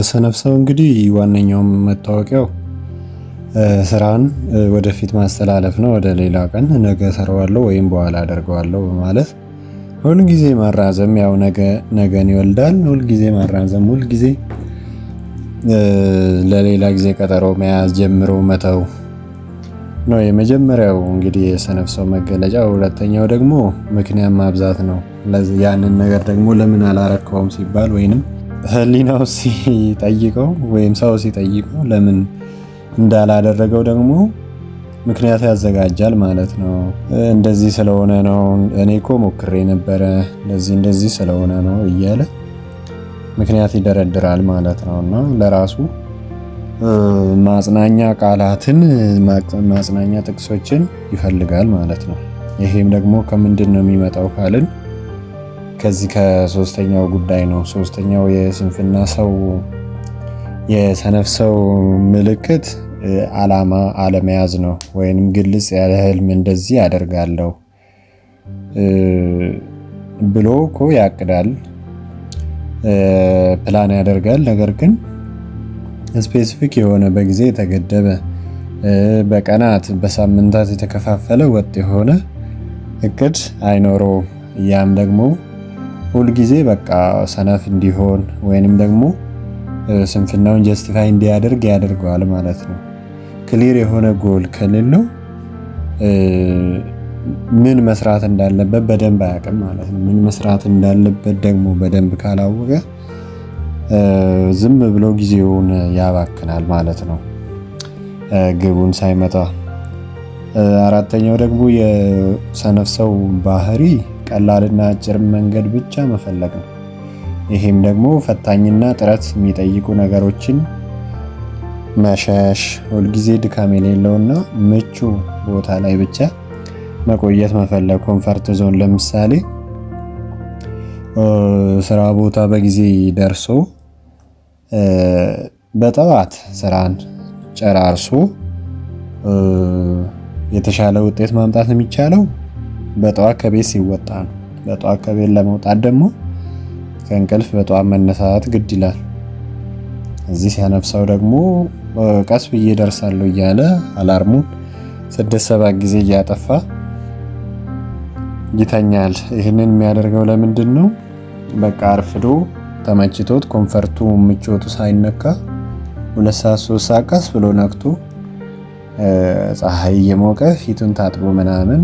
ሰነፍ ሰው እንግዲህ ዋነኛውም መታወቂያው ስራን ወደፊት ማስተላለፍ ነው። ወደ ሌላ ቀን፣ ነገ እሰራዋለሁ ወይም በኋላ አደርገዋለሁ በማለት ሁል ጊዜ ማራዘም፣ ያው ነገ ነገን ይወልዳል። ሁል ጊዜ ማራዘም፣ ሁል ጊዜ ለሌላ ጊዜ ቀጠሮ መያዝ፣ ጀምሮ መተው ነው የመጀመሪያው እንግዲህ የሰነፍ ሰው መገለጫ። ሁለተኛው ደግሞ ምክንያት ማብዛት ነው። ያንን ነገር ደግሞ ለምን አላረከውም ሲባል ወይንም ሕሊናው ሲጠይቀው ወይም ሰው ሲጠይቀው ለምን እንዳላደረገው ደግሞ ምክንያት ያዘጋጃል ማለት ነው። እንደዚህ ስለሆነ ነው፣ እኔ እኮ ሞክሬ ነበረ፣ እንደዚህ እንደዚህ ስለሆነ ነው እያለ ምክንያት ይደረድራል ማለት ነው። እና ለራሱ ማጽናኛ ቃላትን፣ ማጽናኛ ጥቅሶችን ይፈልጋል ማለት ነው። ይሄም ደግሞ ከምንድን ነው የሚመጣው ካልን ከዚህ ከሶስተኛው ጉዳይ ነው። ሶስተኛው የስንፍና ሰው፣ የሰነፍ ሰው ምልክት አላማ አለመያዝ ነው። ወይንም ግልጽ ያለ ህልም፣ እንደዚህ አደርጋለሁ ብሎ እኮ ያቅዳል፣ ፕላን ያደርጋል። ነገር ግን specific የሆነ፣ በጊዜ የተገደበ፣ በቀናት በሳምንታት የተከፋፈለ ወጥ የሆነ እቅድ አይኖረውም። ያም ደግሞ ሁልጊዜ በቃ ሰነፍ እንዲሆን ወይንም ደግሞ ስንፍናውን justify እንዲያደርግ ያደርገዋል ማለት ነው። Clear የሆነ ጎል ከሌለው ምን መስራት እንዳለበት በደንብ አያውቅም ማለት ነው። ምን መስራት እንዳለበት ደግሞ በደንብ ካላወቀ ዝም ብሎ ጊዜውን ያባክናል ማለት ነው፣ ግቡን ሳይመታ። አራተኛው ደግሞ የሰነፍ ሰው ባህሪ ቀላልና አጭር መንገድ ብቻ መፈለግ ነው። ይሄም ደግሞ ፈታኝና ጥረት የሚጠይቁ ነገሮችን መሸሽ፣ ሁልጊዜ ድካም የሌለውና ምቹ ቦታ ላይ ብቻ መቆየት መፈለግ፣ comfort zone። ለምሳሌ ስራ ቦታ በጊዜ ደርሶ በጠዋት ስራን ጨራርሶ የተሻለ ውጤት ማምጣት የሚቻለው በጠዋት ከቤት ሲወጣ ነው። በጠዋት ከቤት ለመውጣት ደግሞ ከእንቅልፍ በጠዋት መነሳት ግድ ይላል። እዚህ ሲያነፍሰው ደግሞ ቀስ ብዬ ደርሳለሁ እያለ alarm ኡን ስድስት ሰባት ጊዜ እያጠፋ ይተኛል። ይህንን የሚያደርገው ለምንድን ነው? በቃ አርፍዶ ተመችቶት፣ comfort ኡ ምቾቱ ሳይነካ 2 ሰዓት 3 ሰዓት ቀስ ብሎ ነቅቶ፣ ፀሐይ እየሞቀ ፊቱን ታጥቦ ምናምን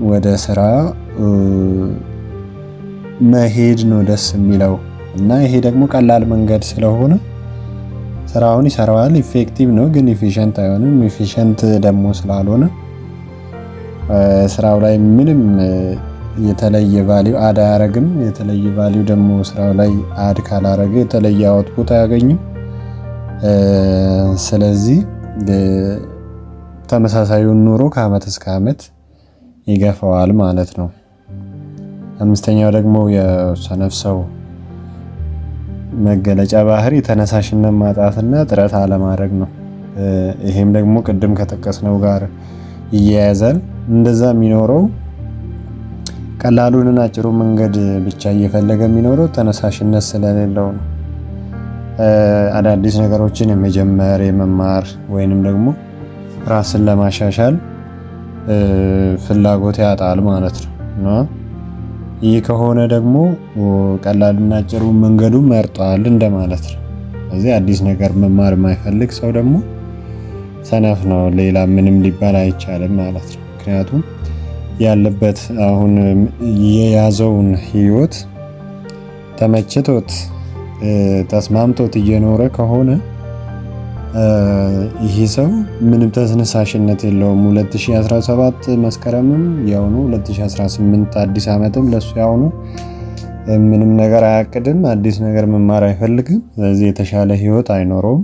ወደ ስራ መሄድ ነው ደስ የሚለው። እና ይሄ ደግሞ ቀላል መንገድ ስለሆነ ስራውን ይሰራዋል። Effective ነው፣ ግን efficient አይሆንም። Efficient ደግሞ ስላልሆነ ስራው ላይ ምንም የተለየ value add አያረግም። የተለየ value ደግሞ ስራው ላይ add ካላረገ የተለየ output አያገኝም። ስለዚህ ተመሳሳዩን ኑሮ ከአመት እስከ አመት ይገፋዋል ማለት ነው። አምስተኛው ደግሞ የሰነፍ ሰው መገለጫ ባህሪ ተነሳሽነት ማጣትና ጥረት አለማድረግ ነው። ይሄም ደግሞ ቅድም ከጠቀስነው ጋር ይያያዛል። እንደዛ የሚኖረው፣ ቀላሉንና አጭሩ መንገድ ብቻ እየፈለገ የሚኖረው ተነሳሽነት ስለሌለው ነው። አዳዲስ ነገሮችን የመጀመር፣ የመማር ወይንም ደግሞ ራስን ለማሻሻል ፍላጎት ያጣል ማለት ነው። እና ይህ ከሆነ ደግሞ ቀላልና አጭሩ መንገዱን መርጧል እንደማለት ነው። ስለዚህ አዲስ ነገር መማር የማይፈልግ ሰው ደግሞ ሰነፍ ነው። ሌላ ምንም ሊባል አይቻልም ማለት ነው። ምክንያቱም ያለበት አሁን የያዘውን ህይወት ተመችቶት ተስማምቶት እየኖረ ከሆነ ይህ ሰው ምንም ተነሳሽነት የለውም። 2017 መስከረምም ያው ነው፣ 2018 አዲስ ዓመትም ለሱ ያው ነው። ምንም ነገር አያቅድም፣ አዲስ ነገር መማር አይፈልግም። ስለዚህ የተሻለ ህይወት አይኖረውም፣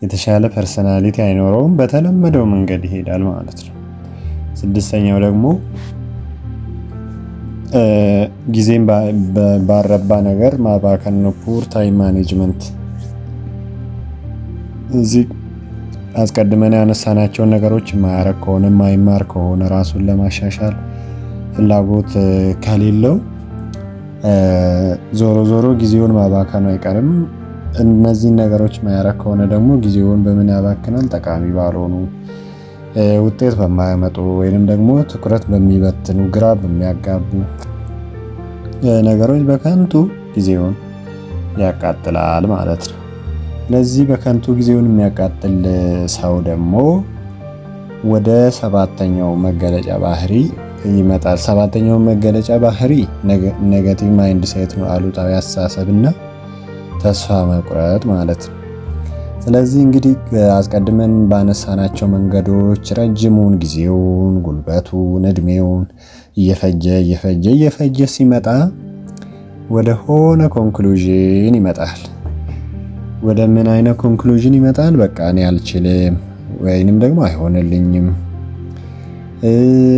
የተሻለ personality አይኖረውም። በተለመደው መንገድ ይሄዳል ማለት ነው። ስድስተኛው ደግሞ ጊዜን ባረባ ነገር ማባከን ነው። Poor time management። እዚህ አስቀድመን ያነሳናቸውን ነገሮች የማያረግ ከሆነ፣ የማይማር ከሆነ፣ ራሱን ለማሻሻል ፍላጎት ከሌለው ዞሮ ዞሮ ጊዜውን ማባከኑ አይቀርም። እነዚህን ነገሮች ማያረግ ከሆነ ደግሞ ጊዜውን በምን ያባክናል? ጠቃሚ ባልሆኑ፣ ውጤት በማያመጡ ወይንም ደግሞ ትኩረት በሚበትኑ፣ ግራ በሚያጋቡ ነገሮች በከንቱ ጊዜውን ያቃጥላል ማለት ነው። ለዚህ በከንቱ ጊዜውን የሚያቃጥል ሰው ደግሞ ወደ ሰባተኛው መገለጫ ባህሪ ይመጣል። ሰባተኛው መገለጫ ባህሪ negative mindset ነው፣ አሉታዊ አስተሳሰብና ተስፋ መቁረጥ ማለት ነው። ስለዚህ እንግዲህ አስቀድመን ባነሳናቸው መንገዶች ረጅሙን ጊዜውን፣ ጉልበቱን፣ እድሜውን እየፈጀ እየፈጀ እየፈጀ ሲመጣ ወደ ሆነ conclusion ይመጣል። ወደ ምን አይነት conclusion ይመጣል? በቃ እኔ አልችልም ወይንም ደግሞ አይሆንልኝም፣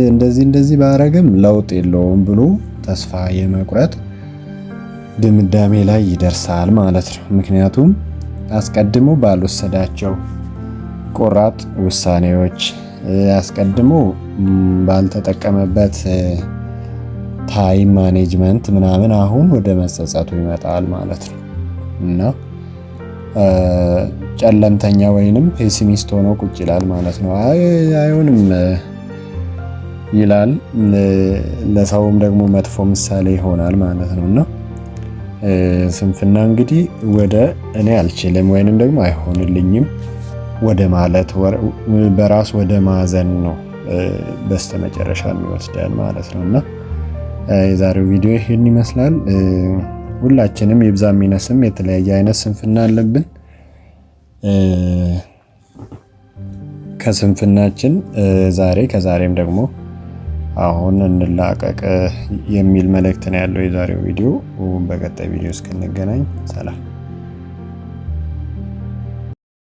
እንደዚህ እንደዚህ ባረግም ለውጥ የለውም ብሎ ተስፋ የመቁረጥ ድምዳሜ ላይ ይደርሳል ማለት ነው። ምክንያቱም አስቀድሞ ባልወሰዳቸው ቆራጥ ውሳኔዎች፣ አስቀድሞ ባልተጠቀመበት time management ምናምን አሁን ወደ መጸጸቱ ይመጣል ማለት ነው። እና ጨለምተኛ ወይንም pessimist ሆኖ ቁጭ ይላል ማለት ነው። አይ አይሆንም ይላል፣ ለሰውም ደግሞ መጥፎ ምሳሌ ይሆናል ማለት ነው። እና ስንፍና እንግዲህ ወደ እኔ አልችልም ወይንም ደግሞ አይሆንልኝም ወደ ማለት፣ በራስ ወደ ማዘን ነው በስተመጨረሻ የሚወስደን ማለት ነው። እና የዛሬው ቪዲዮ ይህን ይመስላል። ሁላችንም ይብዛ ይነስም የተለያየ አይነት ስንፍና አለብን። ከስንፍናችን ዛሬ ከዛሬም ደግሞ አሁን እንላቀቅ የሚል መልእክት ነው ያለው የዛሬው ቪዲዮ። በቀጣይ ቪዲዮ እስክንገናኝ ሰላም።